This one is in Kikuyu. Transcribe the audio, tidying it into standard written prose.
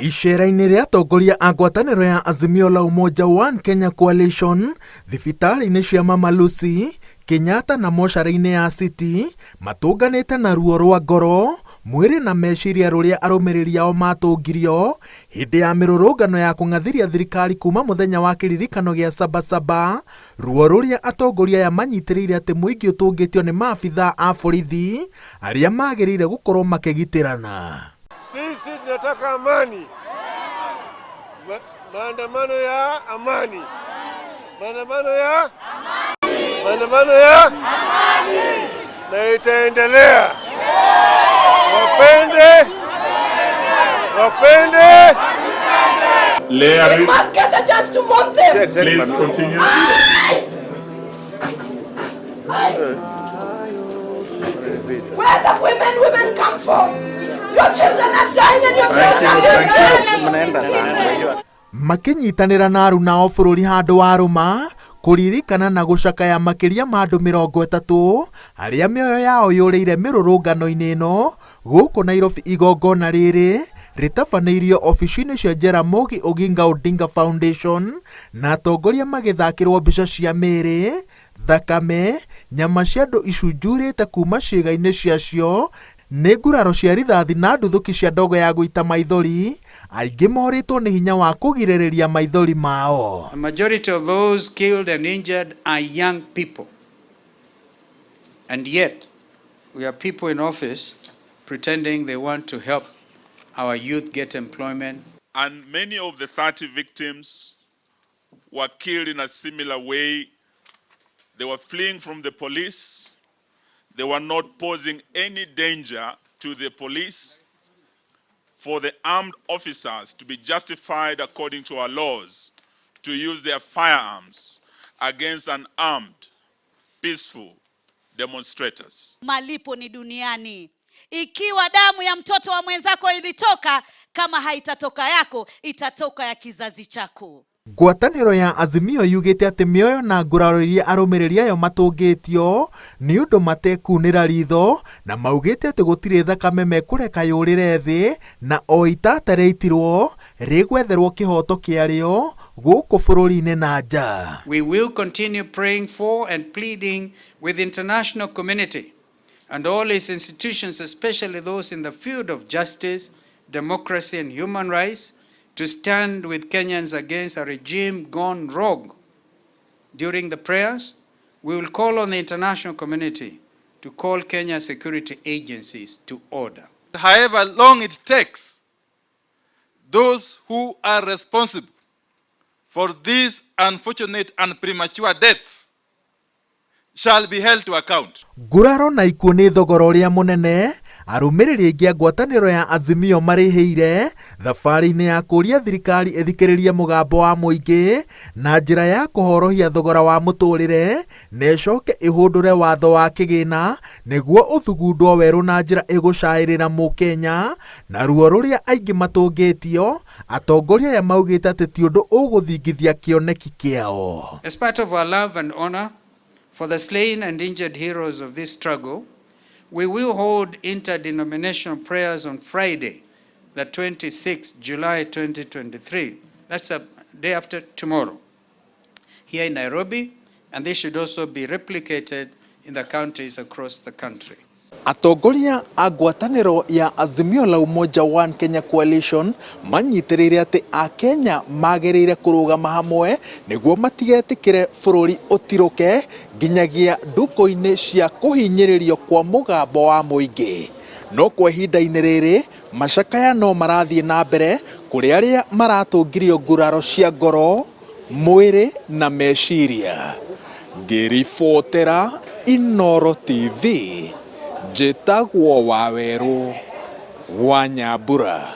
Icera-inĩ rĩa atongoria a ngwatanĩro ya Azimio la Umoja One Kenya Coalition thibitarĩ-inĩ cia Mama Lucy, Kenyatta na mocarĩ-inĩ ya City, matũnganĩte na ruo rwa ngoro, mwĩrĩ na meciria rũrĩa arũmĩrĩri ao matũngirio hĩndĩ ya mĩrũrũngano ya kũng'athĩria thirikari kuma mũthenya wa kĩririkano gĩa Sabasaba, ruo rũrĩa atongoria aya manyitĩrĩire atĩ mũingĩ ũtũngĩtio nĩ maabithaa a borithi arĩa magĩrĩire gũkorwo makĩgitĩrana. Sisi tunataka amani. Maandamano ya amani. Maandamano ya amani. Maandamano ya amani. Na itaendelea. Wapende, wapende. Leah, We must get a chance to mourn them. Please continue. Where the women come from. Your children are dying and your children are being killed. Makĩnyitanĩra na aruna ao bũrũri handũ wa rũma kũririkana na gũcakaya makĩria ma andũ 30 arĩa mĩoyo yao yũrĩire mĩrũrũngano-inĩ ĩno gũkũ Nairobi. Igongona rĩrĩ rĩtabanĩirio obici-inĩ cia Jaramogi Oginga Odinga Foundation na atongoria magĩthakĩrwo mbica cia mĩĩrĩ, thakame, nyama cia andũ icunjurĩte kuma ciĩga-inĩ ciacio nĩ nguraro cia rithathi na nduthũki cia ndogo ya gũita maithori, aingĩ morĩtwo nĩ hinya wa kũgirĩrĩria maithori mao. The majority of those killed and injured are young people. And yet, we have people in office pretending they want to help our youth get employment. And many of the 30 victims were killed in a similar way. They were fleeing from the police. They were not posing any danger to the police. For the armed officers to be justified according to our laws to use their firearms against unarmed, peaceful demonstrators. Malipo ni duniani. Ikiwa damu ya mtoto wa mwenzako ilitoka, kama haitatoka yako, itatoka ya kizazi chako. Ngwatanĩro ya Azimio yugĩte atĩ mĩoyo na nguraro iria arũmĩrĩri ayo matũngĩtio nĩ ũndũ matekunĩra ritho, na maugĩte atĩ gũtirĩ thakame mekũreka yũrĩre thĩ na o itata rĩitirwo rĩgwetherwo kĩhoto kĩarĩo gũkũ bũrũri-inĩ na nja. We will continue praying for and pleading with the international community and all its institutions, especially those in the field of justice, democracy, and human rights, to stand with Kenyans against a regime gone rogue. During the prayers, we will call on the international community to call Kenya security agencies to order. However long it takes, those who are responsible for these unfortunate and premature deaths shall be held to account. Nguraro na ikuũ nĩ thogora ũrĩa mũnene arũmĩrĩri aingĩ a ngwatanĩro ya Azimio marĩhĩire thabarĩ-inĩ ya kũũria thirikari ĩthikĩrĩrie mũgambo wa mũingĩ na njĩra ya kũhorohia thogora wa mũtũrĩre na ĩcoke ĩhũndũre watho wa kĩgĩna nĩguo ũthugundwo werũ na njĩra ĩgũcaĩrĩra mũkenya. Na ruo rũrĩa aingĩ matũngĩtio, atongoria aya maugĩte atĩ ti ũndũ ũgũthingithia kĩoneki kĩao. As part of our love and honor for the slain and injured heroes of this struggle, we will hold interdenominational prayers on Friday, the 26th July 2023. That's a day after tomorrow, here in Nairobi, and this should also be replicated in the counties across the country. Atongoria a ngwatanĩro ya Azimio la Umoja One Kenya Coalition manyitĩrĩire atĩ Akenya magĩrĩire kũrũgama hamwe nĩguo matigetĩkĩre bũrũri ũtirũke nginyagia ndukũ-inĩ cia kũhinyĩrĩrio kwa mũgambo wa mũingĩ. No kwa ihinda-inĩ rĩrĩ macakaya no marathiĩ na mbere kũrĩ arĩa maratũngirio nguraro cia ngoro, mwĩrĩ na meciria. Ngĩribotera Inooro TV, njĩtagwo Wawerũ wa Nyambura.